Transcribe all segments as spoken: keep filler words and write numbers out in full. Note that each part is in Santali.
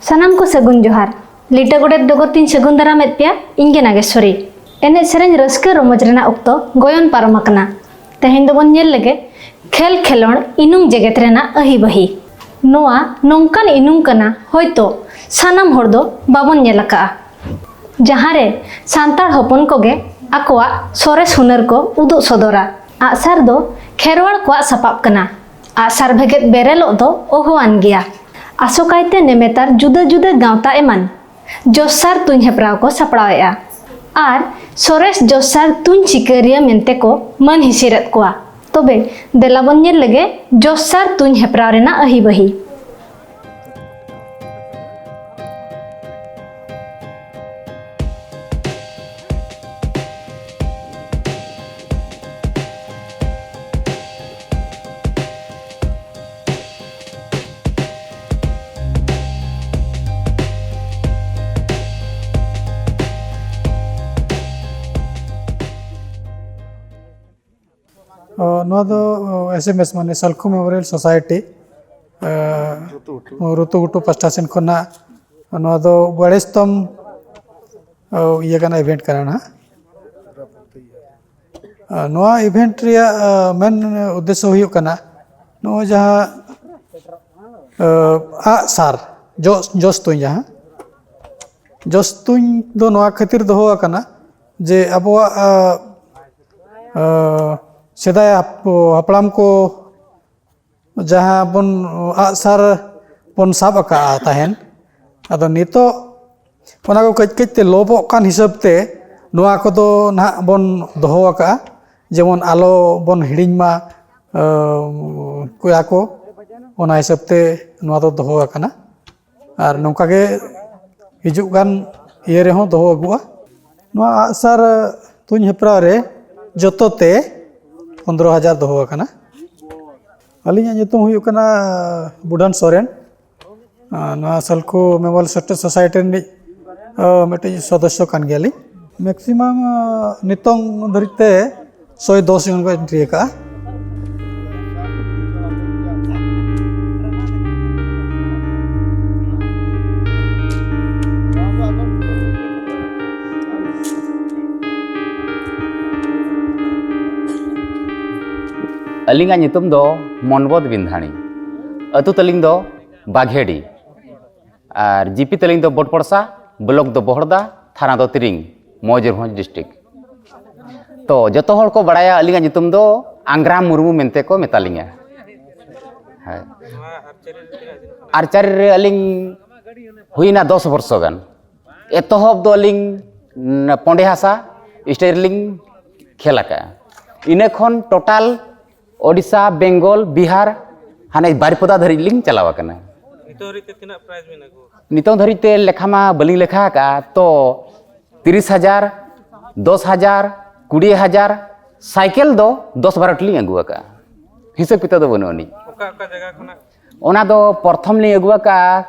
ᱥᱟᱱᱟᱢ ᱠᱚ ᱥᱟᱹᱜᱩᱱ ᱡᱚᱦᱟᱨ᱾ ᱞᱤᱴᱟᱹ ᱜᱚᱰᱮᱛ ᱰᱚᱜᱚᱨ ᱛᱤᱧ ᱥᱟᱹᱜᱩᱱ ᱫᱟᱨᱟᱢᱮᱫ ᱯᱮᱭᱟ, ᱤᱧ ᱜᱮ ᱱᱟᱜᱮᱥᱣᱚᱨᱤ᱾ ᱮᱱᱮᱡ ᱥᱮᱨᱮᱧ ᱨᱟᱹᱥᱠᱟᱹ ᱨᱚᱢᱚᱡᱽ ᱨᱮᱱᱟᱜ ᱚᱠᱛᱚ ᱜᱚᱭᱚᱱ ᱯᱟᱨᱚᱢ ᱟᱠᱟᱱᱟ᱾ ᱛᱮᱦᱮᱧ ᱫᱚᱵᱚᱱ ᱧᱮᱞ ᱞᱮᱜᱮ ᱠᱷᱮᱞ ᱠᱷᱮᱞᱳᱸᱰ ᱤᱱᱩᱢ ᱡᱮᱜᱮᱛ ᱨᱮᱱᱟᱜ ᱟᱹᱦᱤ ᱵᱟᱹᱦᱤ᱾ ᱱᱚᱣᱟ ᱱᱚᱝᱠᱟᱱ ᱤᱱᱩᱢ ᱠᱟᱱᱟ, ᱦᱚᱭᱛᱚ ᱥᱟᱱᱟᱢ ᱦᱚᱲ ᱫᱚ ᱵᱟᱵᱚᱱ ᱧᱮᱞ ᱟᱠᱟᱜᱼᱟ, ᱡᱟᱦᱟᱸ ᱨᱮ ᱥᱟᱱᱛᱟᱲ ᱦᱚᱯᱚᱱ ᱠᱚᱜᱮ ᱟᱠᱚᱣᱟᱜ ᱥᱚᱨᱮᱥ ᱦᱩᱱᱟᱹᱨ ᱠᱚ ᱩᱫᱩᱜ ᱥᱚᱫᱚᱨᱟ᱾ ᱟᱜᱼᱥᱟᱨ ᱫᱚ ᱠᱷᱮᱨᱣᱟᱲ ᱠᱚᱣᱟᱜ ᱥᱟᱯᱟᱵ ᱠᱟᱱᱟ᱾ ᱟᱜᱼᱥᱟᱨ ᱵᱷᱮᱜᱮᱫ ᱵᱮᱨᱮᱞᱚᱜ ᱫᱚ ᱚᱦᱚᱣᱟᱱ ᱜᱮᱭᱟ᱾ ᱟᱥᱚᱠᱟᱭᱛᱮ ᱱᱮᱢᱮᱛᱟᱨ ᱡᱩᱫᱟᱹ ᱡᱩᱫᱟᱹ ᱜᱟᱶᱛᱟ ᱮᱢᱟᱱ ᱡᱚᱥᱥᱟᱨ ᱛᱩᱧ ᱦᱮᱯᱨᱟᱣ ᱠᱚ ᱥᱟᱯᱲᱟᱣᱮᱫᱼᱟ ᱟᱨ ᱥᱚᱨᱮᱥ ᱡᱚᱥᱥᱟᱨ ᱛᱩᱧ ᱥᱤᱠᱟᱹᱨᱤᱭᱟᱹ ᱢᱮᱱᱛᱮ ᱠᱚ ᱢᱟᱹᱱ ᱦᱤᱥᱤᱨᱮᱫ ᱠᱚᱣᱟ᱾ ᱛᱚᱵᱮ ᱫᱮᱞᱟ ᱵᱚᱱ ᱧᱮᱞ ᱞᱮᱜᱮ ᱡᱚᱥᱥᱟᱨ ᱛᱩᱧ ᱦᱮᱯᱨᱟᱣ ᱨᱮᱱᱟᱜ ᱟᱹᱦᱤ ᱵᱟᱹᱦᱤ᱾ ᱚ, ᱱᱚᱣᱟ ᱫᱚ, ᱚ, ᱮᱥ ᱮᱢ ᱮᱥ, ᱢᱟᱱᱮ ᱥᱟᱞᱠᱷᱩ ᱢᱮᱢᱳᱨᱤᱭᱟᱞ ᱥᱳᱥᱟᱭᱴᱤ, ᱚ, ᱨᱩᱛᱩ ᱜᱷᱩᱴᱩ ᱯᱟᱥᱴᱟ ᱥᱮᱱ ᱠᱷᱚᱱᱟᱜ ᱱᱚᱣᱟ ᱫᱚ ᱵᱟᱲᱮ ᱥᱩᱛᱟᱹᱢ, ᱚ, ᱤᱭᱟᱹ ᱠᱟᱱᱟ, ᱤᱵᱷᱮᱱᱴ ᱠᱟᱱᱟ ᱱᱟᱦᱟᱜ᱾ ᱟᱨ ᱱᱚᱣᱟ ᱤᱵᱷᱮᱱᱴ ᱨᱮᱭᱟᱜ, ᱟ, ᱢᱮᱱ ᱩᱫᱽᱫᱮᱥᱥᱚ ᱦᱩᱭᱩᱜ ᱠᱟᱱᱟ, ᱱᱚᱜᱼᱚᱭ ᱡᱟᱦᱟᱸ, ᱟ, ᱟᱜᱼᱥᱟᱨ, ᱡᱚᱥ, ᱡᱚᱥ ᱛᱩᱧ ᱡᱟᱦᱟᱸ, ᱡᱚᱥ ᱛᱩᱧ ᱫᱚ ᱱᱚᱣᱟ ᱠᱷᱟᱹᱛᱤᱨ ᱫᱚᱦᱚ ᱟᱠᱟᱱᱟ ᱡᱮ ᱟᱵᱚᱣᱟᱜ, ᱟ, ᱟ, ᱥᱮᱫᱟᱭ ᱦᱟᱯ-, ᱦᱟᱯᱲᱟᱢ ᱠᱚ ᱡᱟᱦᱟᱸ ᱵᱚᱱ ᱟᱜᱼᱥᱟᱨ ᱵᱚᱱ ᱥᱟᱵ ᱟᱠᱟᱫᱼᱟ ᱛᱟᱦᱮᱱ, ᱟᱫᱚ ᱱᱤᱛᱚᱜ ᱚᱱᱟ ᱠᱚ ᱠᱟᱹᱡ ᱠᱟᱹᱡ ᱛᱮ ᱞᱚᱯᱚᱜ ᱠᱟᱱ ᱦᱤᱥᱟᱹᱵ ᱛᱮ ᱱᱚᱣᱟ ᱠᱚᱫᱚ ᱱᱟᱦᱟᱜ ᱵᱚᱱ ᱫᱚᱦᱚ ᱟᱠᱟᱫᱼᱟ, ᱡᱮᱢᱚᱱ ᱟᱞᱚ ᱵᱚᱱ ᱦᱤᱲᱤᱧ ᱢᱟ, ᱟᱸ, ᱠᱚᱭᱟ ᱠᱚ, ᱚᱱᱟ ᱦᱤᱥᱟᱹᱵ ᱛᱮ ᱱᱚᱣᱟ ᱫᱚ ᱫᱚᱦᱚ ᱟᱠᱟᱱᱟ᱾ ᱟᱨ ᱱᱚᱝᱠᱟ ᱜᱮ ᱦᱤᱡᱩᱜ ᱠᱟᱱ ᱤᱭᱟᱹ ᱨᱮᱦᱚᱸ ᱫᱚᱦᱚ ᱟᱹᱜᱩᱜᱼᱟ᱾ ᱱᱚᱣᱟ ᱟᱜᱼᱥᱟᱨ ᱛᱩᱧ ᱦᱮᱯᱨᱟᱣ ᱨᱮ ᱡᱚᱛᱚ ᱛᱮ ᱯᱚᱱᱫᱽᱨᱚ ᱦᱟᱡᱟᱨ ᱫᱚᱦᱚ ᱟᱠᱟᱱᱟ᱾ ᱟᱹᱞᱤᱧᱟᱜ ᱧᱩᱛᱩᱢ ᱦᱩᱭᱩᱜ ᱠᱟᱱᱟ ᱵᱩᱰᱷᱟᱹᱱ ᱥᱚᱨᱮᱱ᱾ ᱟᱨ ᱱᱚᱣᱟ ᱥᱟᱞᱠᱷᱩ ᱢᱮᱢᱳᱨᱤᱭᱟᱞ ᱥᱳᱥᱟᱭᱴᱤ ᱨᱤᱱᱤᱡ, ᱟ, ᱢᱤᱫᱴᱤᱡ ᱥᱚᱫᱚᱥᱥᱚ ᱠᱟᱱ ᱜᱮᱭᱟᱞᱤᱧ᱾ ᱢᱮᱠᱥᱤᱢᱟᱢ, ᱟ, ᱱᱤᱛᱚᱝ ᱫᱷᱟᱹᱨᱤᱡ ᱛᱮ ᱥᱚᱭ ᱫᱚᱥ ᱡᱚᱱ ᱠᱚ ᱮᱱᱴᱨᱤ ᱟᱠᱟᱫᱼᱟ᱾ ᱟᱹᱞᱤᱧᱟᱜ ᱧᱩᱛᱩᱢ ᱫᱚ ᱢᱚᱱᱵᱚᱫ ᱵᱤᱱᱫᱷᱟᱱᱤ᱾ ᱟᱹᱛᱩ ᱛᱟᱹᱞᱤᱧ ᱫᱚ ᱵᱟᱜᱷᱮᱰᱤ᱾ ᱟᱨ ᱡᱤᱯᱤ ᱛᱟᱹᱞᱤᱧ ᱫᱚ ᱵᱚᱴᱯᱚᱲᱥᱟ, ᱵᱞᱚᱠ ᱫᱚ ᱵᱚᱦᱚᱲᱫᱟ, ᱛᱷᱟᱱᱟ ᱫᱚ ᱛᱤᱨᱤᱝ, ᱢᱚᱭᱩᱨᱵᱷᱚᱸᱡᱽ ᱰᱤᱥᱴᱨᱤᱠᱴ᱾ ᱛᱚ, ᱡᱚᱛᱚ ᱦᱚᱲ ᱠᱚ ᱵᱟᱲᱟᱭᱟ ᱟᱹᱞᱤᱧᱟᱜ ᱧᱩᱛᱩᱢ ᱫᱚ ᱟᱝᱜᱽᱨᱟᱢ ᱢᱩᱨᱢᱩ ᱢᱮᱱᱛᱮ ᱠᱚ ᱢᱮᱛᱟ ᱞᱤᱧᱟ᱾ ᱦᱮᱸ᱾ ᱟᱨᱪᱟᱨᱤ ᱨᱮ ᱟᱹᱞᱤᱧ ᱦᱩᱭᱱᱟ ᱫᱚᱥ ᱵᱚᱨᱥᱚ ᱜᱟᱱ᱾ ᱮᱛᱚᱦᱚᱵ ᱫᱚ ᱟᱹᱞᱤᱧ, ᱩᱸ, ᱯᱚᱸᱰᱮ ᱦᱟᱥᱟ ᱥᱴᱮᱴ ᱨᱮᱞᱤᱧ ᱠᱷᱮᱞ ᱟᱠᱟᱫᱼᱟ᱾ ᱤᱱᱟᱹ ᱠᱷᱚᱱ ᱴᱳᱴᱟᱞ ᱳᱰᱤᱥᱟ, ᱵᱮᱝᱜᱚᱞ, ᱵᱤᱦᱟᱨ, ᱦᱟᱱᱮ ᱵᱟᱨᱤᱯᱚᱫᱟ ᱫᱷᱟᱹᱨᱤᱡ ᱞᱤᱧ ᱪᱟᱞᱟᱣ ᱟᱠᱟᱱᱟ᱾ ᱱᱤᱛᱚᱜ ᱫᱷᱟᱹᱨᱤᱡ ᱛᱮ ᱛᱤᱱᱟᱹᱜ ᱯᱨᱟᱭᱤᱡᱽ ᱵᱤᱱ ᱟᱹᱜᱩ ᱟᱠᱟᱫᱟ? ᱱᱤᱛᱚᱝ ᱫᱷᱟᱹᱨᱤᱡ ᱛᱮ ᱞᱮᱠᱷᱟ ᱢᱟ ᱵᱟᱹᱞᱤᱧ ᱞᱮᱠᱷᱟ ᱟᱠᱟᱫᱼᱟ, ᱛᱚ ᱛᱤᱨᱤᱥ ᱦᱟᱡᱟᱨ, ᱫᱚᱥ ᱦᱟᱡᱟᱨ, ᱠᱩᱲᱤ ᱦᱟᱡᱟᱨ, ᱥᱟᱭᱠᱮᱞ ᱫᱚ ᱫᱚᱥ ᱵᱟᱨᱚ ᱴᱤ ᱞᱤᱧ ᱟᱹᱜᱩ ᱟᱠᱟᱫᱼᱟ᱾ ᱦᱤᱥᱟᱹᱵ ᱠᱤᱛᱟᱹᱵ ᱫᱚ ᱵᱟᱹᱱᱩᱜ ᱟᱹᱱᱤᱡ᱾ ᱚᱠᱟ ᱚᱠᱟ ᱡᱟᱭᱜᱟ ᱠᱷᱚᱱᱟᱜ? ᱚᱱᱟ ᱫᱚ ᱯᱨᱚᱛᱷᱚᱢ ᱞᱤᱧ ᱟᱹᱜᱩ ᱟᱠᱟᱫᱼᱟ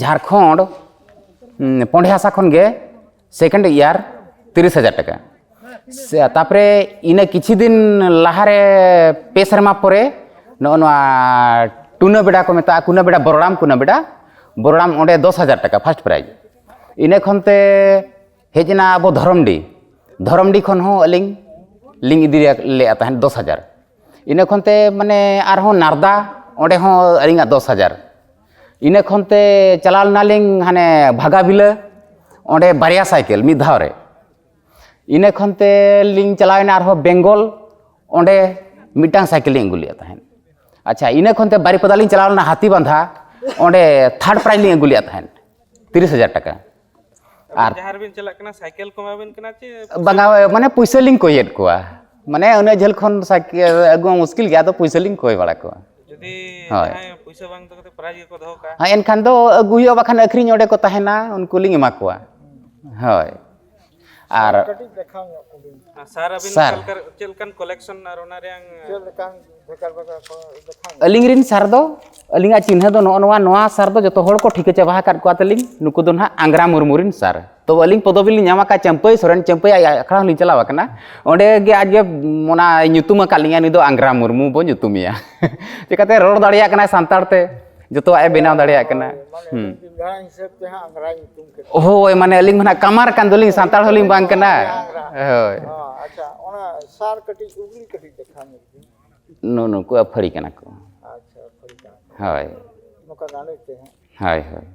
ᱡᱷᱟᱲᱠᱷᱚᱸᱰ, ᱩᱸ, ᱯᱚᱸᱰᱮ ᱦᱟᱥᱟ ᱠᱷᱚᱱ ᱜᱮ ᱥᱮᱠᱮᱱᱰ ᱤᱭᱟᱨ ᱛᱤᱨᱤᱥ ᱦᱟᱡᱟᱨ ᱴᱟᱠᱟ᱾ ᱥᱮ, ᱛᱟᱯᱚᱨᱮ ᱤᱱᱟᱹ ᱠᱤᱪᱷᱩ ᱫᱤᱱ ᱞᱟᱦᱟᱨᱮ, ᱯᱮ ᱥᱮᱨᱢᱟ ᱯᱚᱨᱮ, ᱱᱚᱜᱼᱚ ᱱᱚᱣᱟ ᱴᱩᱱᱟᱹ ᱵᱮᱰᱟ ᱠᱚ ᱢᱮᱛᱟᱜᱼᱟ, ᱠᱩᱱᱟᱹ ᱵᱮᱰᱟ, ᱵᱚᱨᱚᱲᱟᱢ ᱠᱩᱱᱟᱹ ᱵᱮᱰᱟ, ᱵᱚᱨᱚᱲᱟᱢ ᱚᱸᱰᱮ ᱫᱚᱥ ᱦᱟᱡᱟᱨ ᱴᱟᱠᱟ ᱯᱷᱟᱥᱴ ᱯᱨᱟᱭᱤᱡᱽ᱾ ᱤᱱᱟᱹ ᱠᱷᱚᱱ ᱛᱮ ᱦᱮᱡ ᱮᱱᱟ ᱟᱵᱚ ᱫᱷᱚᱨᱚᱢᱰᱤ᱾ ᱫᱷᱚᱨᱚᱢᱰᱤ ᱠᱷᱚᱱ ᱦᱚᱸ ᱟᱹᱞᱤᱧ ᱞᱤᱧ ᱤᱫᱤ ᱞᱮᱫᱼᱟ ᱛᱟᱦᱮᱸᱫ ᱫᱚᱥ ᱦᱟᱡᱟᱨ᱾ ᱤᱱᱟᱹ ᱠᱷᱚᱱ ᱛᱮ ᱢᱟᱱᱮ ᱟᱨᱦᱚᱸ ᱱᱟᱨᱫᱟ, ᱚᱸᱰᱮ ᱦᱚᱸ ᱟᱹᱞᱤᱧᱟᱜ ᱫᱚᱥ ᱦᱟᱡᱟᱨ᱾ ᱤᱱᱟᱹ ᱠᱷᱚᱱ ᱛᱮ ᱪᱟᱞᱟᱣ ᱞᱮᱱᱟᱞᱤᱧ ᱦᱟᱱᱮ ᱵᱷᱟᱜᱟᱵᱤᱞᱟᱹ, ᱚᱸᱰᱮ ᱵᱟᱨᱭᱟ ᱥᱟᱭᱠᱮᱞ ᱢᱤᱫ ᱫᱷᱟᱣ ᱨᱮ᱾ ᱤᱱᱟᱹ ᱠᱷᱚᱱ ᱛᱮ ᱞᱤᱧ ᱪᱟᱞᱟᱣ ᱮᱱᱟ ᱟᱨᱦᱚᱸ ᱵᱮᱝᱜᱚᱞ, ᱚᱸᱰᱮ ᱢᱤᱫᱴᱟᱝ ᱥᱟᱭᱠᱮᱞ ᱞᱤᱧ ᱟᱹᱜᱩ ᱞᱮᱫᱼᱟ ᱛᱟᱦᱮᱸᱫ᱾ ᱟᱪᱪᱷᱟ, ᱤᱱᱟᱹ ᱠᱷᱚᱱ ᱛᱮ ᱵᱟᱨᱤᱯᱟᱫᱟ ᱞᱤᱧ ᱪᱟᱞᱟᱣ ᱞᱮᱱᱟ ᱦᱟᱛᱤᱵᱟᱸᱫᱷᱟ, ᱚᱸᱰᱮ ᱛᱷᱟᱨᱰ ᱯᱨᱟᱭᱤᱡᱽ ᱞᱤᱧ ᱟᱹᱜᱩ ᱞᱮᱫᱼᱟ ᱛᱟᱦᱮᱸᱫ, ᱛᱤᱨᱤᱥ ᱦᱟᱡᱟᱨ ᱴᱟᱠᱟ᱾ ᱟᱨ ᱡᱟᱦᱟᱸ ᱨᱮᱵᱤᱱ ᱪᱟᱞᱟᱜ ᱠᱟᱱᱟ, ᱥᱟᱭᱠᱮᱞ ᱠᱚ ᱮᱢᱟᱵᱤᱱ ᱠᱟᱱᱟ ᱪᱮ ᱯᱩᱭᱥᱟᱹ? ᱵᱟᱝᱟ, ᱢᱟᱱᱮ ᱯᱩᱭᱥᱟᱹ ᱞᱤᱧ ᱠᱚᱭᱮᱫ ᱠᱚᱣᱟ᱾ ᱢᱟᱱᱮ ᱩᱱᱟᱹᱜ ᱡᱷᱟᱹᱞ ᱠᱷᱚᱱ ᱥᱟᱭᱠᱮᱞ ᱟᱹᱜᱩ ᱢᱟ ᱢᱩᱥᱠᱤᱞ ᱜᱮᱭᱟ, ᱟᱫᱚ ᱯᱩᱭᱥᱟᱹ ᱞᱤᱧ ᱠᱚᱭ ᱵᱟᱲᱟ ᱠᱚᱣᱟ᱾ ᱡᱩᱫᱤ ᱦᱳᱭ᱾ ᱡᱟᱦᱟᱸᱭ ᱯᱩᱭᱥᱟᱹ ᱵᱟᱝ ᱛᱟᱠᱚ ᱛᱮ ᱯᱨᱟᱭᱤᱡᱽ ᱜᱮᱠᱚ ᱫᱚᱦᱚ ᱠᱟᱜᱼᱟ᱾ ᱦᱮᱸ, ᱮᱱᱠᱷᱟᱱ ᱫᱚ ᱟᱹᱜᱩ ᱦᱩᱭᱩᱜᱼᱟ, ᱵᱟᱠᱷᱟᱱ ᱟᱹᱠᱷᱨᱤᱧ ᱚᱸᱰᱮ ᱠᱚ ᱛᱟᱦᱮᱱᱟ, ᱩᱱᱠᱩ ᱞᱤᱧ ᱮᱢᱟ ᱠᱚᱣᱟ᱾ ᱦᱳᱭ᱾ ᱟᱨ ᱠᱟᱹᱴᱤᱡ ᱫᱮᱠᱷᱟᱣ ᱧᱚᱜ ᱠᱚᱵᱤᱱ᱾ ᱟᱨ ᱥᱟᱨ, ᱟᱹᱵᱤᱱ ᱥᱟᱨ᱾ ᱚᱠᱟ ᱞᱮᱠᱟ, ᱪᱮᱫ ᱞᱮᱠᱟᱱ ᱠᱚᱞᱮᱠᱥᱚᱱ ᱟᱨ ᱚᱱᱟ ᱨᱮᱭᱟᱝ ᱪᱮᱫ ᱞᱮᱠᱟᱱ ᱵᱷᱮᱜᱟᱨ ᱵᱷᱮᱜᱟᱨ ᱠᱚ ᱫᱮᱠᱷᱟᱣ ᱧᱚᱜ? ᱟᱹᱞᱤᱧ ᱨᱤᱱ ᱥᱟᱨ ᱫᱚ, ᱟᱹᱞᱤᱧᱟᱜ ᱪᱤᱱᱦᱟᱹ ᱫᱚ ᱱᱚᱜᱼᱚ ᱱᱚᱣᱟ, ᱱᱚᱣᱟ ᱥᱟᱨ ᱫᱚ ᱡᱚᱛᱚ ᱦᱚᱲ ᱠᱚ ᱴᱷᱤᱠᱟᱹ ᱪᱟᱵᱟ ᱟᱠᱟᱫ ᱠᱚᱣᱟ ᱛᱟᱹᱞᱤᱧ, ᱱᱩᱠᱩ ᱫᱚ ᱱᱟᱦᱟᱜ ᱟᱝᱜᱽᱨᱟ ᱢᱩᱨᱢᱩ ᱨᱤᱱ ᱥᱟᱨ᱾ ᱛᱚᱵᱮ ᱟᱹᱞᱤᱧ ᱯᱚᱫᱚᱵᱤ ᱞᱤᱧ ᱧᱟᱢ ᱟᱠᱟᱫ, ᱪᱟᱹᱢᱯᱟᱹᱭ ᱥᱚᱨᱮᱱ, ᱪᱟᱹᱢᱯᱟᱹᱭ ᱟᱡ ᱟᱠᱷᱲᱟ ᱦᱚᱸᱞᱤᱧ ᱪᱟᱞᱟᱣ ᱟᱠᱟᱱᱟ᱾ ᱚᱸᱰᱮ ᱜᱮ ᱟᱡ ᱜᱮ ᱚᱱᱟ ᱧᱩᱛᱩᱢ ᱟᱠᱟᱫ ᱞᱤᱧᱟ, ᱱᱩᱭ ᱫᱚ ᱟᱝᱜᱽᱨᱟ ᱢᱩᱨᱢᱩ ᱵᱚ ᱧᱩᱛᱩᱢᱮᱭᱟ᱾ ᱪᱤᱠᱟᱹᱛᱮ ᱨᱚᱲ ᱫᱟᱲᱮᱭᱟᱜ ᱠᱟᱱᱟᱭ ᱥᱟᱱᱛᱟᱲ ᱛᱮ, ᱡᱚᱛᱚᱣᱟᱜ ᱮ ᱵᱮᱱᱟᱣ ᱫᱟᱲᱮᱭᱟᱜ ᱠᱟᱱᱟ᱾ ᱢᱟᱱᱮ ᱦᱩᱸ᱾ ᱡᱟᱦᱟᱸ ᱦᱤᱥᱟᱹᱵ ᱛᱮ ᱦᱟᱸᱜ ᱟᱝᱜᱽᱨᱟ ᱧᱩᱛᱩᱢ ᱠᱮᱫ᱾ ᱦᱳᱭ, ᱢᱟᱱᱮ ᱟᱹᱞᱤᱧ ᱢᱟ ᱱᱟᱦᱟᱜ ᱠᱟᱢᱟᱨ ᱠᱟᱱ ᱫᱚᱞᱤᱧ, ᱥᱟᱱᱛᱟᱲ ᱦᱚᱸᱞᱤᱧ ᱵᱟᱝ ᱠᱟᱱᱟ᱾ ᱟᱝᱜᱽᱨᱟ᱾ ᱦᱳᱭ᱾ ᱦᱚᱸ, ᱟᱪᱪᱷᱟ, ᱚᱱᱟ ᱥᱟᱨ ᱠᱟᱹᱴᱤᱡ ᱩᱜᱽᱞᱤ ᱠᱟᱹᱴᱤᱡ ᱫᱮᱠᱷᱟᱣ ᱧᱚᱜ ᱵᱤᱱ᱾ ᱱᱩ- ᱱᱩᱠᱩ ᱟᱹᱯᱷᱟᱹᱲᱤ ᱠᱟᱱᱟ ᱠᱚ᱾ ᱟᱪᱪᱷᱟ, ᱟᱹᱯᱷᱟᱹᱲᱤ ᱠᱟᱱᱟ ᱠᱚ᱾ ᱦᱳᱭ᱾ ᱱᱚᱝᱠᱟ ᱜᱟᱸᱰᱮ ᱛᱮ ᱦᱟᱸᱜ᱾ ᱦᱳᱭ, ᱦᱳᱭ᱾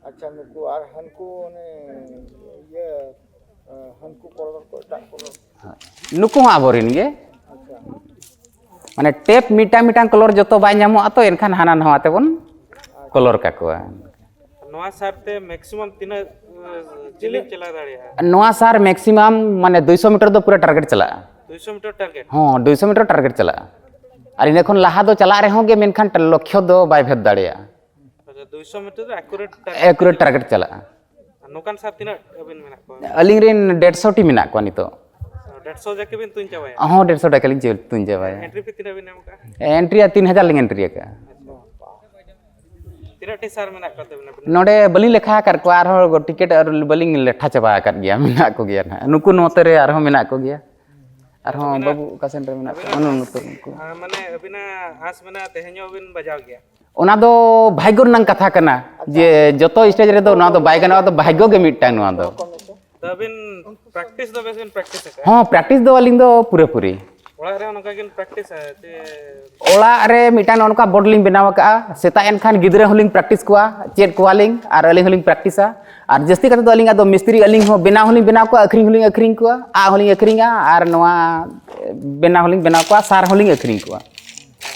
ᱟᱪᱪᱷᱟ, ᱱᱩᱠᱩ ᱟᱨ ᱦᱟᱹᱱᱠᱩ ᱚᱱᱮ ᱤᱭᱟᱹ, ᱦᱟᱹᱱᱠᱩ ᱠᱚᱞᱚᱨ ᱠᱚ, ᱮᱴᱟᱜ ᱠᱚᱞᱚᱨ? ᱦᱳᱭ᱾ ᱱᱩᱠᱩ ᱦᱚᱸ ᱟᱵᱚᱨᱮᱱ ᱜᱮ᱾ ᱟᱪᱪᱷᱟ᱾ ᱢᱟᱱᱮ ᱴᱮᱯ ᱢᱤᱫᱴᱟᱝ ᱢᱤᱫᱴᱟᱝ ᱠᱚᱞᱚᱨ ᱡᱚᱛᱚ ᱵᱟᱭ ᱧᱟᱢᱚᱜᱼᱟ ᱛᱚ, ᱮᱱᱠᱷᱟᱱ ᱦᱟᱱᱟ ᱱᱟᱣᱟ ᱛᱮᱵᱚᱱ ᱠᱚᱞᱚᱨ ᱠᱟᱠᱚᱣᱟ᱾ ᱱᱚᱣᱟ ᱥᱟᱨ ᱛᱮ ᱢᱮᱠᱥᱤᱢᱟᱢ ᱛᱤᱱᱟᱹᱜ, ᱮ, ᱡᱤᱞᱤᱧ ᱪᱟᱞᱟᱣ ᱫᱟᱲᱮᱭᱟᱜᱼᱟ? ᱱᱚᱣᱟ ᱥᱟᱨ ᱢᱮᱠᱥᱤᱢᱟᱢ ᱢᱟᱱᱮ ᱫᱩᱭᱥᱚ ᱢᱤᱴᱟᱨ ᱫᱚ ᱯᱩᱨᱟᱹ ᱴᱟᱨᱜᱮᱴ ᱪᱟᱞᱟᱜᱼᱟ᱾ ᱫᱩᱭᱥᱚ ᱢᱤᱴᱟᱨ ᱴᱟᱨᱜᱮᱴ? ᱦᱚᱸ, ᱫᱩᱭᱥᱚ ᱢᱤᱴᱟᱨ ᱴᱟᱨᱜᱮᱴ ᱪᱟᱞᱟᱜᱼᱟ᱾ ᱟᱨ ᱤᱱᱟᱹ ᱠᱷᱚᱱ ᱞᱟᱦᱟ ᱫᱚ ᱪᱟᱞᱟᱜ ᱨᱮᱦᱚᱸ ᱜᱮ, ᱢᱮᱱᱠᱷᱟᱱ ᱞᱚᱠᱠᱷᱚ ᱫᱚ ᱵᱟᱭ ᱵᱷᱮᱫ ᱫᱟᱲᱮᱭᱟᱜᱼᱟ᱾ ᱟᱪᱪᱷᱟ, ᱫᱩᱭᱥᱚ ᱢᱤᱴᱟᱨ ᱫᱚ ᱮᱠᱩᱨᱮᱴ ᱴᱟᱨᱜᱮᱴ? ᱮᱠᱩᱨᱮᱴ ᱴᱟᱨᱜᱮᱴ ᱪᱟᱞᱟᱜᱼᱟ᱾ ᱟᱨ ᱱᱚᱝᱠᱟᱱ ᱥᱟᱨ ᱛᱤᱱᱟᱹᱜ ᱟᱹᱵᱤᱱ ᱢᱮᱱᱟᱜ ᱠᱚᱣᱟ? ᱟᱹᱞᱤᱧ ᱨᱮᱱ ᱰᱮᱲᱥᱚ ᱴᱤ ᱢᱮᱱᱟᱜ ᱠᱚᱣᱟ ᱱᱤᱛᱚᱜ᱾ ᱰᱮᱲᱥᱚ ᱡᱟᱠᱮ ᱵᱤᱱ ᱛᱩᱧ ᱪᱟᱵᱟᱭᱟ? ᱦᱚᱸ, ᱰᱮᱲᱥᱚ ᱴᱟᱠᱟ ᱞᱤᱧ ᱪᱮ- ᱛᱩᱧ ᱪᱟᱵᱟᱭᱟ᱾ ᱮᱱᱴᱨᱤ ᱯᱷᱤ ᱛᱤᱱᱟᱹᱜ ᱵᱤᱱ ᱮᱢ ᱠᱟᱜᱼᱟ? ᱮᱱᱴᱨᱤ ᱟᱨ ᱛᱤᱱ ᱦᱟᱡᱟᱨ ᱞᱤᱧ ᱮᱱᱴᱨᱤ ᱟᱠᱟᱫᱼᱟ᱾ ᱛᱤᱱᱟᱹᱜ ᱴᱤ ᱥᱟᱨ ᱢᱮᱱᱟᱜ ᱠᱚ ᱛᱟᱹᱵᱤᱱᱟ? ᱱᱚᱰᱮ ᱵᱟᱹᱞᱤᱧ ᱞᱮᱠᱷᱟ ᱟᱠᱟᱫ ᱠᱚᱣᱟ, ᱟᱨᱦᱚᱸ ᱴᱤᱠᱤᱴ ᱟᱨ ᱵᱟᱹᱞᱤᱧ ᱞᱮᱠᱷᱟ ᱪᱟᱵᱟ ᱟᱠᱟᱫ ᱜᱮᱭᱟ, ᱢᱮᱱᱟᱜ ᱠᱚᱜᱮᱭᱟ ᱱᱟᱦᱟᱜ᱾ ᱱᱩᱠᱩ ᱱᱚᱛᱮ ᱨᱮ ᱟᱨᱦᱚᱸ ᱢᱮᱱᱟᱜ ᱠᱚᱜᱮᱭᱟ᱾ ᱟᱨᱦᱚᱸ ᱟᱹᱵᱤᱱᱟᱜ ᱵᱟᱹᱵᱩ ᱚᱠᱟ ᱥᱮᱱ ᱨᱮ ᱢᱮᱱᱟᱜ ᱠᱚᱣᱟ? ᱟᱹᱵᱤᱱᱟᱜ ᱚᱱᱮ ᱟᱸᱥ, ᱱᱩᱠᱩ, ᱱᱩᱠᱩ᱾ ᱟᱸ, ᱢᱟᱱᱮ ᱟᱹᱵᱤᱱᱟᱜ ᱟᱸᱥ ᱢᱮᱱᱟᱜᱼᱟ, ᱛᱮᱦᱮᱧ ᱦᱚᱸ ᱵᱤᱱ ᱵᱟᱡᱟᱣ ᱜᱮᱭᱟ? ᱚᱱᱟ ᱫᱚ ᱵᱷᱟᱭᱜᱚ ᱨᱮᱱᱟᱜ ᱠᱟᱛᱷᱟ ᱠᱟᱱᱟ, ᱡᱮ ᱡᱚᱛᱚ ᱥᱴᱮᱡ ᱨᱮᱫᱚ ᱱᱚᱣᱟ ᱫᱚ ᱵᱟᱭ ᱜᱟᱱᱚᱜᱼᱟ, ᱫᱚ ᱵᱷᱟᱭᱜᱚ ᱜᱮ ᱢᱤᱫᱴᱟᱝ ᱱᱚᱣᱟ ᱫᱚ᱾ ᱛᱚ ᱟᱹᱵᱤᱱ ᱯᱨᱮᱠᱴᱤᱥ ᱫᱚ ᱵᱮᱥ ᱵᱤᱱ ᱯᱨᱮᱠᱴᱤᱥ ᱟᱠᱟᱫᱼᱟ? ᱦᱚᱸ, ᱯᱨᱮᱠᱴᱤᱥ ᱫᱚ ᱟᱹᱞᱤᱧ ᱫᱚ ᱯᱩᱨᱟᱹᱯᱩᱨᱤ᱾ ᱚᱲᱟᱜ ᱨᱮ ᱚᱱᱠᱟ ᱜᱮ ᱯᱨᱮᱠᱴᱤᱥᱟ ᱪᱮ? ᱚᱲᱟᱜ ᱨᱮ ᱢᱤᱫᱴᱟᱝ ᱱᱚᱜᱼᱚ ᱱᱚᱝᱠᱟ ᱵᱳᱨᱰ ᱞᱤᱧ ᱵᱮᱱᱟᱣ ᱟᱠᱟᱫᱼᱟ᱾ ᱥᱮᱛᱟᱜ ᱮᱱ ᱠᱷᱟᱱ ᱜᱤᱫᱽᱨᱟᱹ ᱦᱚᱸᱞᱤᱧ ᱯᱨᱮᱠᱴᱤᱥ ᱠᱚᱣᱟ, ᱪᱮᱫ ᱠᱚᱣᱟᱞᱤᱧ ᱟᱨ ᱟᱹᱞᱤᱧ ᱦᱚᱸᱞᱤᱧ ᱯᱨᱮᱠᱴᱤᱥᱟ᱾ ᱟᱨ ᱡᱟᱹᱥᱛᱤ ᱠᱟᱛᱮ ᱫᱚ ᱟᱹᱞᱤᱧᱟᱜ ᱫᱚ ᱢᱤᱥᱛᱨᱤ, ᱟᱹᱞᱤᱧ ᱦᱚᱸ ᱵᱮᱱᱟᱣ ᱦᱚᱸᱞᱤᱧ ᱵᱮᱱᱟᱣ ᱠᱚᱣᱟ, ᱟᱹᱠᱷᱨᱤᱧ ᱦᱚᱸᱞᱤᱧ ᱟᱹᱠᱷᱨᱤᱧ ᱠᱚᱣᱟ, ᱟᱜ ᱦᱚᱸᱞᱤᱧ ᱟᱹᱠᱷᱨᱤᱧᱟ ᱟᱨ ᱱᱚᱣᱟ ᱵᱮᱱᱟᱣ ᱦᱚᱸᱞᱤᱧ ᱵᱮᱱᱟᱣ ᱠᱚᱣᱟ, ᱥᱟᱨ ᱦᱚᱸᱞᱤᱧ ᱟᱹᱠᱷᱨᱤᱧ ᱠᱚᱣᱟ᱾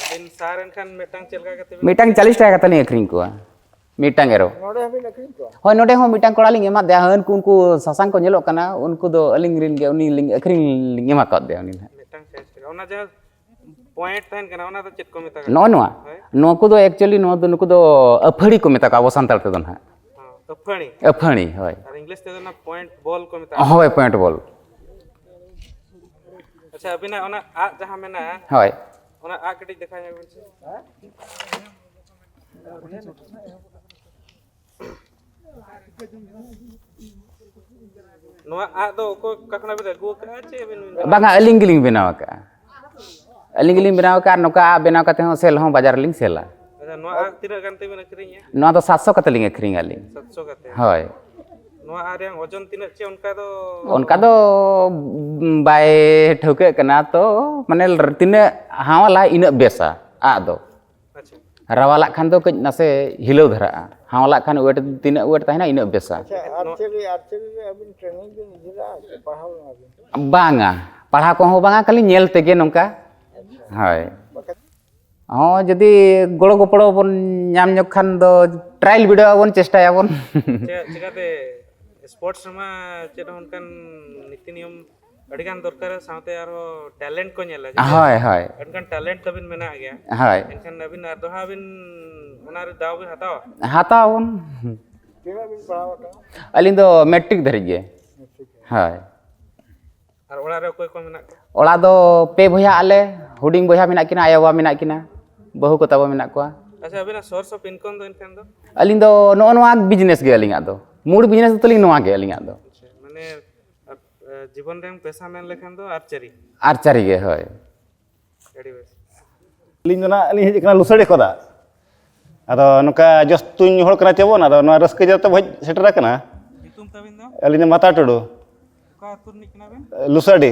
ᱟᱹᱵᱤᱱ ᱥᱟᱨ ᱮᱱᱠᱷᱟᱱ ᱢᱤᱫᱴᱟᱝ ᱪᱮᱫ ᱞᱮᱠᱟ ᱠᱟᱛᱮ ᱵᱤᱱ ᱢᱤᱫᱴᱟᱝ ᱟᱹᱠᱷᱨᱤᱧᱟ? ᱪᱟᱞᱤᱥ ᱴᱟᱠᱟ ᱠᱟᱛᱮ ᱞᱤᱧ ᱟᱹᱠᱷᱨᱤᱧ ᱠᱚᱣᱟ, ᱢᱤᱫᱴᱟᱝ ᱮᱨᱚ᱾ ᱱᱚᱰᱮ ᱦᱚᱸᱵᱤᱱ ᱟᱹᱠᱷᱨᱤᱧ ᱠᱚᱣᱟ? ᱦᱳᱭ, ᱱᱚᱰᱮ ᱦᱚᱸ ᱢᱤᱫᱴᱟᱝ ᱠᱚᱲᱟ ᱞᱤᱧ ᱮᱢᱟᱫᱮᱭᱟ, ᱦᱟᱹᱱᱠᱩ ᱩᱱᱠᱩ ᱥᱟᱥᱟᱝ ᱠᱚ ᱧᱮᱞᱚᱜ ᱠᱟᱱᱟ, ᱩᱱᱠᱩ ᱫᱚ ᱟᱹᱞᱤᱧ ᱨᱮᱱ ᱜᱮ, ᱩᱱᱤ ᱞᱤᱧ ᱟᱹᱠᱷᱨᱤᱧ ᱞᱤᱧ ᱮᱢᱟ ᱠᱟᱫ ᱫᱮᱭᱟ ᱩᱱᱤ ᱱᱟᱦᱟᱜ᱾ ᱢᱤᱫᱴᱟᱝ ᱥᱟᱭᱤᱡ ᱛᱮᱜᱮ᱾ ᱚᱱᱟ ᱡᱟᱦᱟᱸ ᱯᱚᱭᱮᱱᱴ ᱛᱟᱦᱮᱱ ᱠᱟᱱᱟ, ᱚᱱᱟ ᱫᱚ ᱪᱮᱫ ᱠᱚ ᱢᱮᱛᱟᱜ ᱠᱟᱱᱟ? ᱱᱚᱜᱼᱚ ᱱᱚᱣᱟ᱾ ᱦᱳᱭ᱾ ᱱᱩᱠᱩ ᱫᱚ actually ᱱᱚᱣᱟ ᱫᱚ, ᱱᱩᱠᱩ ᱫᱚ ᱟᱹᱯᱷᱟᱹᱲᱤ ᱠᱚ ᱢᱮᱛᱟ ᱠᱚᱣᱟ ᱟᱵᱚ ᱥᱟᱱᱛᱟᱲ ᱛᱮᱫᱚ ᱱᱟᱦᱟᱜ᱾ ᱦᱚᱸ, ᱟᱹᱯᱷᱟᱹᱲᱤ᱾ ᱟᱹᱯᱷᱟᱹᱲᱤ, ᱦᱳᱭ᱾ ᱟᱨ ᱤᱝᱞᱤᱥ ᱛᱮᱫᱚ ᱚᱱᱟ ᱯᱚᱭᱮᱱᱴ ᱵᱚᱞ ᱠᱚ ᱢᱮᱛᱟᱜᱼᱟ᱾ ᱦᱳᱭ, ᱯᱚᱭᱮᱱᱴ ᱵᱚᱞ᱾ ᱟᱪᱪᱷᱟ, ᱟᱹᱵᱤᱱᱟᱜ ᱚᱱᱟ ᱟᱜ ᱡᱟᱦᱟᱸ ᱢᱮᱱᱟᱜᱼᱟ, ᱦᱳᱭ᱾ ᱚᱱᱟ ᱟᱜ ᱠᱟᱹᱴᱤᱡ ᱫᱮᱠᱷᱟᱣ ᱧᱚᱜ ᱵᱤᱱ ᱥᱮ᱾ ᱱᱚᱣᱟ ᱟᱜ ᱫᱚ ᱚᱠᱚᱭ, ᱚᱠᱟ ᱠᱷᱚᱱᱟᱜ ᱵᱤᱱ ᱟᱹᱜᱩ ᱟᱠᱟᱫᱼᱟ ᱪᱮ ᱵᱤᱱ, ᱵᱤᱱ ᱵᱮᱱᱟᱣ ᱵᱟᱝᱟ, ᱟᱹᱞᱤᱧ ᱜᱮᱞᱤᱧ ᱵᱮᱱᱟᱣ ᱟᱠᱟᱫᱼᱟ᱾ ᱟᱹᱞᱤᱧ ᱜᱮᱞᱤᱧ ᱵᱮᱱᱟᱣ ᱟᱠᱟᱫᱼᱟ, ᱟᱨ ᱱᱚᱝᱠᱟ ᱟᱜ ᱵᱮᱱᱟᱣ ᱠᱟᱛᱮ ᱦᱚᱸ ᱥᱮᱞ ᱦᱚᱸ ᱵᱟᱡᱟᱨ ᱨᱮᱞᱤᱧ ᱥᱮᱞᱟ᱾ ᱟᱪᱪᱷᱟ, ᱱᱚᱣᱟ ᱟᱜ ᱛᱤᱱᱟᱹᱜ ᱜᱟᱱ ᱛᱮᱵᱤᱱ ᱟᱹᱠᱷᱨᱤᱧᱮᱜᱼᱟ? ᱱᱚᱣᱟ ᱫᱚ ᱥᱟᱛᱥᱚ ᱠᱟᱛᱮ ᱞᱤᱧ ᱟᱹᱠᱷᱨᱤᱧᱟ ᱟᱹᱞᱤᱧ᱾ ᱥᱟᱛᱥᱚ ᱠᱟᱛᱮ? ᱦᱳᱭ᱾ ᱱᱚᱣᱟ ᱟᱜ ᱨᱮᱭᱟᱜ ᱳᱡᱚᱱ ᱛᱤᱱᱟᱹᱜ ᱪᱮ ᱚᱱᱠᱟ ᱫᱚ? ᱚᱱᱠᱟ ᱫᱚ ᱵᱟᱭ ᱴᱷᱟᱹᱣᱠᱟᱹᱜ ᱠᱟᱱᱟ, ᱛᱚ ᱢᱟᱱᱮ ᱛᱤᱱᱟᱹᱜ ᱦᱟᱢᱟᱞᱟ ᱤᱱᱟᱹᱜ ᱵᱮᱥᱟ ᱟᱜ ᱫᱚ᱾ ᱟᱪᱪᱷᱟ᱾ ᱨᱟᱣᱟᱞᱟᱜ ᱠᱷᱟᱱ ᱫᱚ ᱠᱟᱹᱡ ᱱᱟᱥᱮ ᱦᱤᱞᱟᱹᱣ ᱫᱷᱟᱨᱟᱜᱼᱟ, ᱦᱟᱢᱟᱞᱟᱜ ᱠᱷᱟᱱ ᱳᱭᱮᱴ ᱛᱤᱱᱟᱹᱜ ᱳᱭᱮᱴ ᱛᱟᱦᱮᱱᱟ ᱤᱱᱟᱹᱜ ᱵᱮᱥᱟ᱾ ᱟᱪᱪᱷᱟ, ᱟᱨᱪᱟᱨᱤ, ᱟᱨᱪᱟᱨᱤ ᱨᱮ ᱟᱹᱵᱤᱱ ᱴᱨᱮᱱᱤᱝ ᱵᱤᱱ ᱤᱫᱤ ᱞᱮᱫᱟ ᱥᱮ ᱯᱟᱲᱦᱟᱣ ᱞᱮᱱᱟ ᱵᱤᱱ? ᱵᱟᱝᱟ, ᱯᱟᱲᱦᱟᱣ ᱠᱚᱦᱚᱸ ᱵᱟᱝᱟ, ᱠᱷᱟᱹᱞᱤ ᱧᱮᱞ ᱛᱮᱜᱮ ᱱᱚᱝᱠᱟ᱾ ᱦᱳᱭ᱾ ᱦᱚᱸ, ᱡᱩᱫᱤ ᱜᱚᱲᱚ ᱜᱚᱯᱚᱲᱚ ᱵᱚᱱ ᱧᱟᱢ ᱧᱚᱜ ᱠᱷᱟᱱ ᱫᱚ ᱴᱨᱟᱭᱟᱞ ᱵᱤᱰᱟᱹᱣ ᱟᱵᱚᱱ, ᱪᱮᱥᱴᱟᱭᱟᱵᱚᱱ᱾ ᱪᱮ-, ᱪᱮᱠᱟᱛᱮ ᱥᱯᱳᱨᱴᱥ ᱨᱮᱢᱟ ᱪᱮᱫ ᱦᱚᱸ ᱚᱱᱠᱟᱱ ᱱᱤᱛᱤ ᱱᱤᱭᱚᱢ ᱟᱹᱰᱤ ᱜᱟᱱ ᱫᱚᱨᱠᱟᱨᱟ, ᱥᱟᱶᱛᱮ ᱟᱨᱦᱚᱸ ᱴᱮᱞᱮᱱᱴ ᱠᱚ ᱧᱮᱞᱟ᱾ ᱡᱩᱫᱤ ᱦᱳᱭ, ᱦᱳᱭ᱾ ᱚᱱᱠᱟᱱ ᱴᱮᱞᱮᱱᱴ ᱛᱟᱵᱤᱱ ᱢᱮᱱᱟᱜ ᱜᱮᱭᱟ, ᱦᱳᱭ᱾ ᱮᱱᱠᱷᱟᱱ ᱟᱹᱵᱤᱱ ᱟᱨ ᱫᱚᱦᱲᱟ ᱵᱤᱱ ᱚᱱᱟ ᱨᱮ ᱫᱟᱣ ᱵᱤᱱ ᱦᱟᱛᱟᱣᱟ? ᱦᱟᱛᱟᱣᱟ ᱵᱚᱱ᱾ ᱛᱤᱱᱟᱹᱜ ᱵᱤᱱ ᱯᱟᱲᱦᱟᱣ ᱟᱠᱟᱱᱟ? ᱟᱹᱞᱤᱧ ᱫᱚ ᱢᱮᱴᱨᱤᱠ ᱫᱷᱟᱹᱨᱤᱡ ᱜᱮ᱾ ᱢᱮᱴᱨᱤᱠ᱾ ᱦᱳᱭ᱾ ᱟᱨ ᱚᱲᱟᱜ ᱨᱮ ᱚᱠᱚᱭ ᱠᱚ ᱢᱮᱱᱟᱜ ᱠᱚᱣᱟ? ᱚᱲᱟᱜ ᱫᱚ ᱯᱮ ᱵᱚᱭᱦᱟ ᱟᱞᱮ, ᱦᱩᱰᱤᱧ ᱵᱚᱭᱦᱟ ᱢᱮᱱᱟᱜ ᱠᱤᱱᱟ, ᱟᱭᱳ ᱵᱟᱵᱟ ᱢᱮᱱᱟᱜ ᱠᱤᱱᱟ, ᱵᱟᱹᱦᱩ ᱠᱚ ᱛᱟᱵᱚ ᱢᱮᱱᱟᱜ ᱠᱚᱣᱟ᱾ ᱟᱪᱪᱷᱟ, ᱟᱹᱵᱤᱱᱟᱜ ᱥᱳᱨᱥ ᱚᱯᱷ ᱤᱱᱠᱟᱢ ᱫᱚ ᱮᱱᱠᱷᱟᱱ ᱫᱚ? ᱟᱹᱞᱤᱧ ᱫᱚ ᱱᱚᱜᱼᱚ ᱱᱚᱣᱟ ᱵᱤᱡᱽᱱᱮᱥ ᱜᱮ ᱟᱹᱞᱤᱧᱟᱜ ᱫᱚ, ᱢᱩᱲ ᱵᱤᱡᱽᱱᱮᱥ ᱫᱚ ᱛᱟᱹᱞᱤᱧ ᱱᱚᱣᱟ ᱜᱮ ᱟᱹᱞᱤᱧᱟᱜ ᱫᱚ᱾ ᱟᱪᱪᱷᱟ, ᱢᱟᱱᱮ ᱟᱯ-, ᱮ, ᱡᱤᱵᱚᱱ ᱨᱮᱱ ᱯᱮᱥᱟ ᱢᱮᱱ ᱞᱮᱠᱷᱟᱱ ᱫᱚ ᱟᱨᱪᱟᱨᱤ? ᱟᱨᱪᱟᱨᱤ ᱜᱮ, ᱦᱳᱭ᱾ ᱟᱹᱰᱤ ᱵᱮᱥ᱾ ᱟᱹᱞᱤᱧ ᱫᱚ ᱱᱟᱜ ᱞᱤᱧ ᱦᱮᱡ ᱟᱠᱟᱱᱟ ᱞᱩᱥᱟᱹᱰᱤ ᱠᱷᱚᱱᱟᱜ᱾ ᱟᱫᱚ ᱱᱚᱝᱠᱟ ᱡᱚᱥ ᱛᱩᱧ ᱦᱚᱲ ᱠᱟᱱᱟ ᱪᱮᱵᱚᱱ, ᱟᱫᱚ ᱱᱚᱣᱟ ᱨᱟᱹᱥᱠᱟᱹ ᱡᱟᱞᱟ ᱛᱮ ᱵᱚ ᱦᱮᱡ ᱥᱮᱴᱮᱨ ᱟᱠᱟᱱᱟ᱾ ᱧᱩᱛᱩᱢ ᱛᱟᱵᱤᱱ ᱫᱚ? ᱟᱹᱞᱤᱧ ᱫᱚ ᱢᱟᱛᱟ ᱴᱩᱰᱩ᱾ ᱚᱠᱟ ᱟᱹᱛᱩ ᱨᱤᱱᱤᱡ ᱠᱟᱱᱟ ᱵᱤᱱ? ᱞᱩᱥᱟᱹᱰᱤ᱾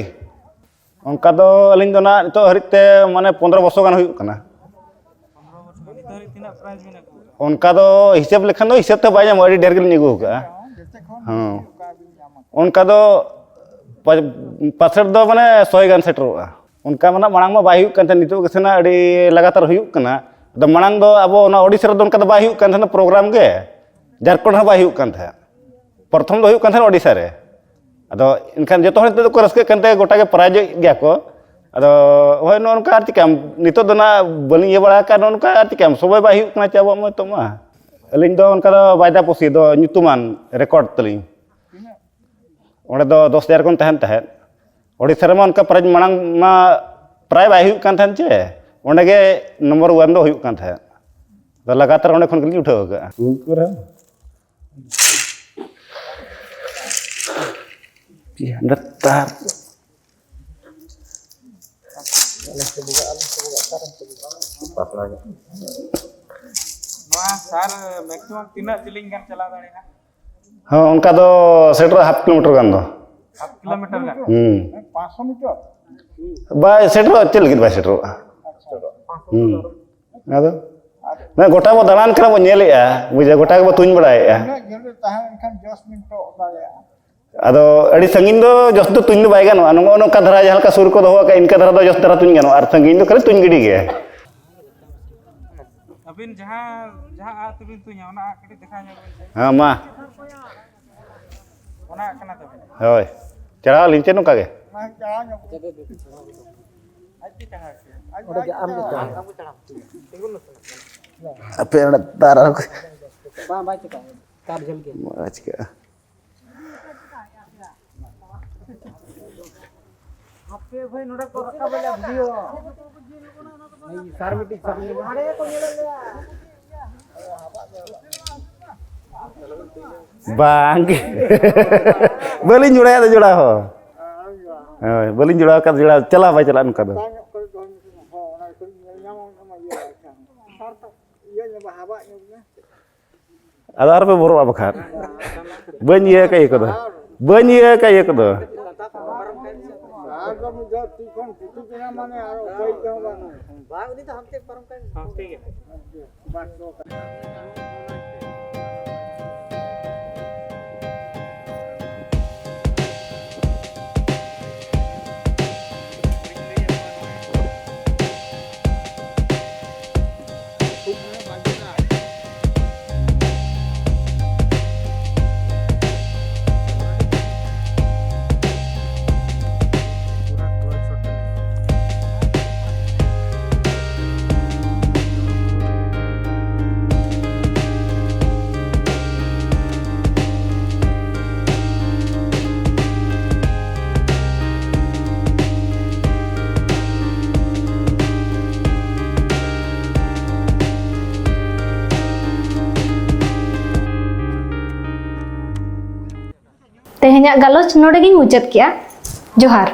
ᱚᱱᱠᱟ ᱫᱚ ᱟᱹᱞᱤᱧ ᱫᱚ ᱱᱟᱜ ᱱᱤᱛᱚᱜ ᱦᱟᱹᱨᱤᱡ ᱛᱮ ᱢᱟᱱᱮ ᱯᱚᱱᱫᱽᱨᱚ ᱵᱚᱪᱷᱚᱨ ᱜᱟᱱ ᱦᱩᱭᱩᱜ ᱠᱟᱱᱟ᱾ ᱯᱚᱱᱫᱽᱨᱚ ᱵᱚᱪᱷᱚᱨ᱾ ᱱᱤᱛᱚᱜ ᱦᱟᱹᱨᱤᱡ ᱛᱤᱱᱟᱹᱜ ᱯᱨᱟᱭᱤᱡᱽ ᱵᱤᱱ ᱟᱹᱜᱩ ᱟᱠᱟᱫᱟ? ᱚᱱᱠᱟ ᱫᱚ ᱦᱤᱥᱟᱹᱵ ᱞᱮᱠᱷᱟᱱ ᱫᱚ ᱦᱤᱥᱟᱹᱵ ᱛᱮ ᱵᱟᱭ ᱧᱟᱢᱚᱜᱼᱟ, ᱟᱹᱰᱤ ᱰᱷᱮᱨ ᱜᱮᱞᱤᱧ ᱟᱹᱜᱩ ᱟᱠᱟᱫᱼᱟ᱾ ᱦᱮᱸ᱾ ᱚᱱᱠᱟ ᱫᱚ ᱯᱟ-, ᱯᱟᱥᱮᱨ ᱫᱚ ᱢᱟᱱᱮ ᱥᱚᱭ ᱜᱟᱱ ᱥᱮᱴᱮᱨᱚᱜᱼᱟ᱾ ᱚᱱᱠᱟ ᱢᱟ ᱱᱟᱜ ᱢᱟᱲᱟᱝ ᱢᱟ ᱵᱟᱭ ᱦᱩᱭᱩᱜ ᱠᱟᱱ ᱛᱟᱦᱮᱸᱫ, ᱱᱤᱛᱚᱜ ᱜᱮ ᱥᱮ ᱱᱟᱜ ᱟᱹᱰᱤ ᱞᱟᱜᱟᱛᱟᱨ ᱦᱩᱭᱩᱜ ᱠᱟᱱᱟ᱾ ᱟᱫᱚ ᱢᱟᱲᱟᱝ ᱫᱚ ᱟᱵᱚ ᱚᱱᱟ ᱳᱰᱤᱥᱟ ᱨᱮᱫᱚ ᱚᱱᱠᱟ ᱫᱚ ᱵᱟᱭ ᱦᱩᱭᱩᱜ ᱠᱟᱱ ᱛᱟᱦᱮᱸᱫ, ᱯᱨᱳᱜᱨᱟᱢ ᱜᱮ ᱡᱷᱟᱲᱠᱷᱚᱸᱰ ᱦᱚᱸ ᱵᱟᱭ ᱦᱩᱭᱩᱜ ᱠᱟᱱ ᱛᱟᱦᱮᱸᱫ᱾ ᱯᱨᱚᱛᱷᱚᱢ ᱫᱚ ᱦᱩᱭᱩᱜ ᱠᱟᱱ ᱛᱟᱦᱮᱸᱫ ᱳᱰᱤᱥᱟ ᱨᱮ᱾ ᱟᱫᱚ ᱮᱱᱠᱷᱟᱱ ᱡᱚᱛᱚ ᱦᱚᱲ ᱱᱤᱛᱚᱜ ᱫᱚᱠᱚ ᱨᱟᱹᱥᱠᱟᱹᱜ ᱠᱟᱱᱛᱮ ᱜᱚᱴᱟ ᱜᱮ ᱯᱨᱟᱭᱤᱡᱽ ᱮᱫ ᱜᱮᱭᱟ ᱠᱚ᱾ ᱟᱫᱚ ᱦᱳᱭ, ᱱᱚᱜᱼᱚ ᱱᱚᱝᱠᱟ ᱟᱨ ᱪᱤᱠᱟᱹᱭᱟᱢ, ᱱᱤᱛᱚᱜ ᱫᱚ ᱱᱟᱜ ᱵᱟᱹᱞᱤᱧ ᱤᱭᱟᱹ ᱵᱟᱲᱟ ᱟᱠᱟᱫ, ᱱᱚᱜᱼᱚ ᱱᱚᱝᱠᱟ ᱟᱨ ᱪᱤᱠᱟᱹᱭᱟᱢ, ᱥᱚᱢᱚᱭ ᱵᱟᱭ ᱦᱩᱭᱩᱜ ᱠᱟᱱᱟ ᱪᱮ ᱟᱵᱚᱣᱟᱜ ᱢᱟ ᱱᱤᱛᱚᱜ ᱢᱟ᱾ ᱟᱹᱞᱤᱧ ᱫᱚ ᱚᱱᱠᱟ ᱫᱚ ᱵᱟᱭᱫᱟ ᱯᱩᱥᱤ ᱫᱚ ᱧᱩᱛᱩᱢᱟᱱ ᱨᱮᱠᱚᱨᱰ ᱛᱟᱹᱞᱤᱧ᱾ ᱚᱸᱰᱮ ᱫᱚ ᱫᱚᱥ ᱦᱟᱡᱟᱨ ᱠᱷᱚᱱ ᱛᱟᱦᱮᱱ ᱛᱟᱦᱮᱸᱫ᱾ ᱳᱰᱤᱥᱟ ᱨᱮᱢᱟ ᱚᱱᱠᱟ ᱯᱨᱟᱭᱤᱡᱽ ᱢᱟᱲᱟᱝ ᱢᱟ ᱯᱨᱟᱭ ᱵᱟᱭ ᱦᱩᱭᱩᱜ ᱠᱟᱱ ᱛᱟᱦᱮᱸᱫ ᱪᱮ, ᱚᱸᱰᱮ ᱜᱮ ᱱᱚᱢᱵᱚᱨ ᱚᱣᱟᱱ ᱫᱚ ᱦᱩᱭᱩᱜ ᱠᱟᱱ ᱛᱟᱦᱮᱸᱫ᱾ ᱟᱫᱚ ᱞᱟᱜᱟᱛᱟᱨ ᱚᱸᱰᱮ ᱠᱷᱚᱱ ᱜᱮᱞᱤᱧ ᱩᱴᱷᱟᱹᱣ ᱟᱠᱟᱫᱼᱟ᱾ ᱯᱤᱭᱟ ᱰᱟᱠᱛᱟᱨ᱾ ᱱᱚᱣᱟ ᱥᱟᱨ ᱢᱮᱠᱥᱤᱢᱟᱢ ᱛᱤᱱᱟᱹᱜ ᱡᱤᱞᱤᱧ ᱜᱟᱱ ᱪᱟᱞᱟᱣ ᱫᱟᱲᱮᱭᱟᱜᱼᱟ? ᱦᱚᱸ, ᱚᱱᱠᱟ ᱫᱚ ᱥᱮᱴᱮᱨᱚᱜᱼᱟ ᱦᱟᱯ ᱠᱤᱞᱳᱢᱤᱴᱟᱨ ᱜᱟᱱ ᱫᱚ᱾ ᱦᱟᱯ ᱠᱤᱞᱳᱢᱤᱴᱟᱨ ᱜᱟᱱ? ᱦᱩᱸ᱾ ᱯᱟᱸᱪᱥᱚ ᱢᱤᱴᱟᱨ? ᱵᱟᱭ ᱥᱮᱴᱮᱨᱚᱜᱼᱟ, ᱪᱮᱫ ᱞᱟᱹᱜᱤᱫ ᱵᱟᱭ ᱥᱮᱴᱮᱨᱚᱜᱼᱟ? ᱦᱩᱸ᱾ ᱟᱫᱚ ᱢᱟᱱᱮ ᱜᱚᱴᱟ ᱵᱚ ᱫᱟᱬᱟᱱ ᱠᱟᱱᱟ, ᱵᱚ ᱧᱮᱞᱮᱜᱼᱟ, ᱵᱩᱡᱷᱟᱹᱣ, ᱜᱚᱴᱟ ᱜᱮᱵᱚ ᱛᱩᱧ ᱵᱟᱲᱟᱭᱮᱜᱼᱟ᱾ ᱩᱱᱟᱹᱜ ᱡᱷᱟᱹᱞ ᱨᱮ ᱛᱟᱦᱮᱸ ᱞᱮᱱᱠᱷᱟᱱ ᱡᱚᱥ ᱢᱤᱱᱤᱴ ᱫᱟᱲᱮᱭᱟᱜᱼᱟ᱾ ᱟᱫᱚ ᱟᱹᱰᱤ ᱥᱟᱺᱜᱤᱧ ᱫᱚ ᱡᱚᱥ ᱫᱚ ᱛᱩᱧ ᱫᱚ ᱵᱟᱭ ᱜᱟᱱᱚᱜᱼᱟ᱾ ᱱᱚᱜᱼᱚ ᱱᱚᱝᱠᱟ ᱫᱷᱟᱨᱟ ᱡᱟᱦᱟᱸ ᱞᱮᱠᱟ ᱥᱩᱨ ᱠᱚ ᱫᱚᱦᱚ ᱟᱠᱟᱫ, ᱤᱱᱠᱟᱹ ᱫᱷᱟᱨᱟ ᱫᱚ ᱡᱚᱥ ᱫᱷᱟᱨᱟ ᱛᱩᱧ ᱜᱟᱱᱚᱜᱼᱟ, ᱟᱨ ᱥᱟᱺᱜᱤᱧ ᱫᱚ ᱠᱷᱟᱹᱞᱤ ᱛᱩᱧ ᱜᱤᱰᱤ ᱜᱮ᱾ ᱟᱹᱵᱤᱱ ᱡᱟᱦᱟᱸ, ᱡᱟᱦᱟᱸ ᱟᱜ ᱛᱮᱵᱤᱱ ᱛᱩᱧᱟ, ᱚᱱᱟ ᱟᱜ ᱠᱟᱹᱴᱤᱡ ᱫᱮᱠᱷᱟᱣ ᱧᱚᱜ ᱵᱤᱱ ᱥᱮ᱾ ᱦᱮᱸ, ᱢᱟ᱾ ᱚᱱᱟ ᱟᱜ ᱠᱟᱱᱟ ᱛᱟᱵᱤᱱ᱾ ᱦᱳᱭ, ᱪᱟᱲᱦᱟᱣ ᱟᱹᱞᱤᱧ ᱪᱮ ᱱᱚᱝᱠᱟ ᱜᱮ? ᱟᱡ ᱜᱮ ᱪᱟᱲᱦᱟᱣ ᱠᱮᱫᱟ᱾ ᱚᱸᱰᱮ ᱜᱮ ᱟᱢ ᱜᱮ ᱪᱟᱲᱦᱟᱣ᱾ ᱟᱯᱮ ᱚᱸᱰᱮ ᱛᱟᱨ ᱟᱨ ᱵᱟᱝ, ᱵᱟᱭ ᱪᱤᱠᱟᱹᱜᱼᱟ᱾ ᱛᱟᱨ ᱡᱷᱟᱹᱞ ᱜᱮ᱾ ᱢᱚᱡᱽ ᱪᱤᱠᱟᱹᱜᱼᱟ᱾ ᱦᱟᱯᱮ ᱵᱷᱟᱹᱭ, ᱱᱚᱰᱮ ᱠᱚ ᱨᱟᱠᱟᱵ ᱮᱫᱟ ᱵᱷᱤᱰᱤᱭᱳ᱾ ᱥᱟᱨ ᱢᱤᱫᱴᱤᱡ ᱥᱟᱨ ᱢᱤᱫᱴᱤᱡ᱾ ᱦᱟᱸᱰᱮ ᱠᱚ ᱧᱮᱞᱮᱫ ᱞᱮᱭᱟ᱾ ᱵᱟᱝ ᱜᱮ᱾ ᱵᱟᱹᱞᱤᱧ ᱡᱚᱲᱟᱭᱟ ᱡᱚᱲᱟ ᱦᱚᱸ᱾ ᱦᱳᱭ, ᱵᱟᱹᱞᱤᱧ ᱡᱚᱲᱟᱣ ᱟᱠᱟᱫ ᱡᱚᱲᱟ, ᱪᱟᱞᱟᱣ ᱵᱟᱭ ᱪᱟᱞᱟᱜᱼᱟ ᱱᱚᱝᱠᱟ ᱫᱚ᱾ ᱟᱫᱚ ᱟᱨᱯᱮ ᱵᱚᱨᱚᱜᱼᱟ ᱵᱟᱠᱷᱟᱱ᱾ ᱵᱟᱹᱧ ᱤᱭᱟᱹ ᱟᱠᱟᱫ ᱤᱭᱟᱹ ᱠᱚᱫᱚ᱾ ᱵᱟᱹᱧ ᱤᱭᱟᱹ ᱟᱠᱟᱫ ᱤᱭᱟᱹ ᱠᱚᱫᱚ᱾ ᱟᱨ ᱫᱚ ᱢᱤᱫ ᱫᱷᱟᱣ ᱛᱤ ᱠᱷᱚᱱ ᱯᱩᱴᱩᱡ ᱮᱱᱟ ᱢᱟᱱᱮ ᱟᱨ ᱩᱯᱟᱹᱭ ᱛᱮᱦᱚᱸ ᱵᱟᱹᱱᱩᱜᱼᱟ᱾ ᱵᱟᱝ, ᱩᱱᱤ ᱫᱚ ᱦᱟᱱᱛᱮ ᱯᱟᱨᱚᱢ ᱠᱟᱭ ᱢᱮ᱾ ᱦᱚᱸ, ᱴᱷᱤᱠ ᱜᱮᱭᱟ᱾ ᱛᱮᱦᱮᱧᱟᱜ ᱜᱟᱞᱚᱪ ᱱᱚᱰᱮ ᱜᱤᱧ ᱢᱩᱪᱟᱹᱫ ᱠᱮᱜᱼᱟ᱾ ᱡᱚᱦᱟᱨ᱾